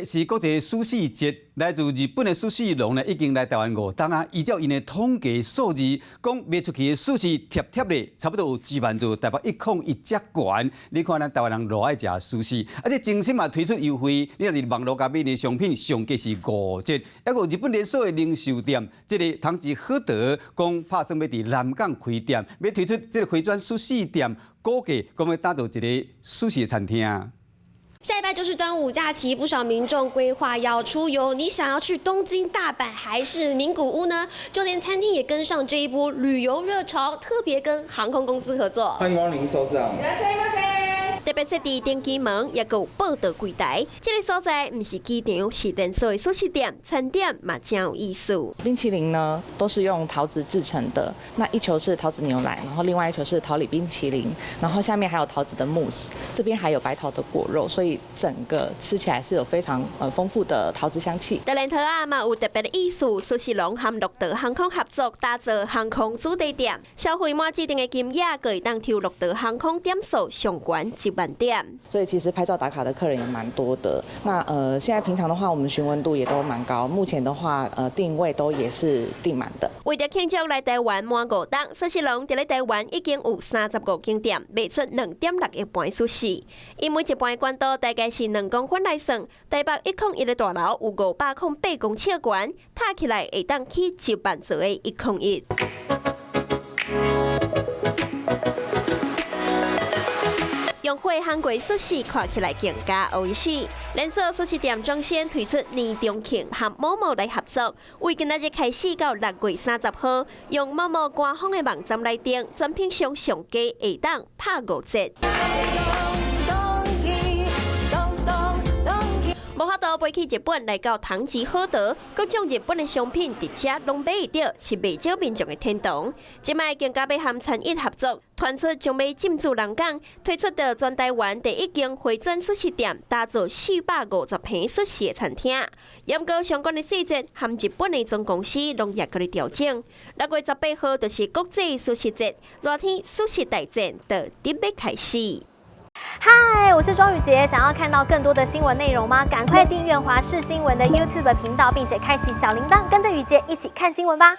是國際壽司節，來自日本的壽司郎呢，已經來台灣5冬啊。依照𪜶的統計數字，講賣出去的壽司貼貼咧，差不多有1萬座，台北101遮懸。你看咱台灣人偌愛食壽司，啊這精心嘛推出優惠，你若佇網路共買的商品上價是5折。抑閣日本連鎖的零售店，這个唐吉訶德講拍算欲佇南港開店，欲推出這个迴轉壽司店，估計講欲打造一个壽司的餐廳。下禮拜就是端午假期，不少民眾規劃要出遊。你想要去東京、大阪還是名古屋呢？就連餐廳也跟上這一波旅遊熱潮，特別跟航空公司合作。歡迎光臨壽司郎。特別設置登機門，也閣有報到櫃台。這个所在毋是機場，是連鎖的壽司店，餐點嘛誠有意思。冰淇淋呢，都是用桃子製成的。那一球是桃子牛奶，然後另外一球是桃李冰淇淋，然後下面還有桃子的慕斯，這邊還有白桃的果肉，所以整個吃起來是有非常豐富的桃子香氣。當然桃仔嘛有特別的意思，壽司郎和樂桃航空合作，打造航空主題店，消費滿指定的金額，閣會當抽樂桃航空點數上懸1萬點。所以其實拍照打卡的客人也蠻多的。那現在平常的話，我們詢問度也都蠻高。目前的話，訂位都也是訂滿的。為著慶祝來台灣滿5冬，壽司郎佇咧台灣已經有35間店，賣出2.6億盤壽司。以每一盤懸度大概是2公分來算，台北101的大樓有508公尺懸，塔起來會當起1萬座的101。用火烘過壽司看起來更加有意思。連鎖壽司店搶先推出年中慶和 momo 來合作，為今仔日開始到6月30號，用 momo 官方的網站來訂，全品上上價會當拍5折。無法度飛去日本來到唐吉訶德，各種日本的商品佇遮攏買會著，是袂少民眾的天堂。這擺更加欲和餐飲合作，傳出將欲進駐南港，推出著全台灣第一間迴轉壽司店，打造450坪壽司的餐廳。毋過相關的細節和日本的總公司攏猶閣咧調整。6月18號就是國際壽司節，熱天壽司大戰就準備開始。嗨，我是莊宇傑，想要看到更多的新聞內容嗎？趕快訂閱華視新聞的 YouTube 頻道，並且開啟小鈴鐺，跟着宇傑一起看新聞吧。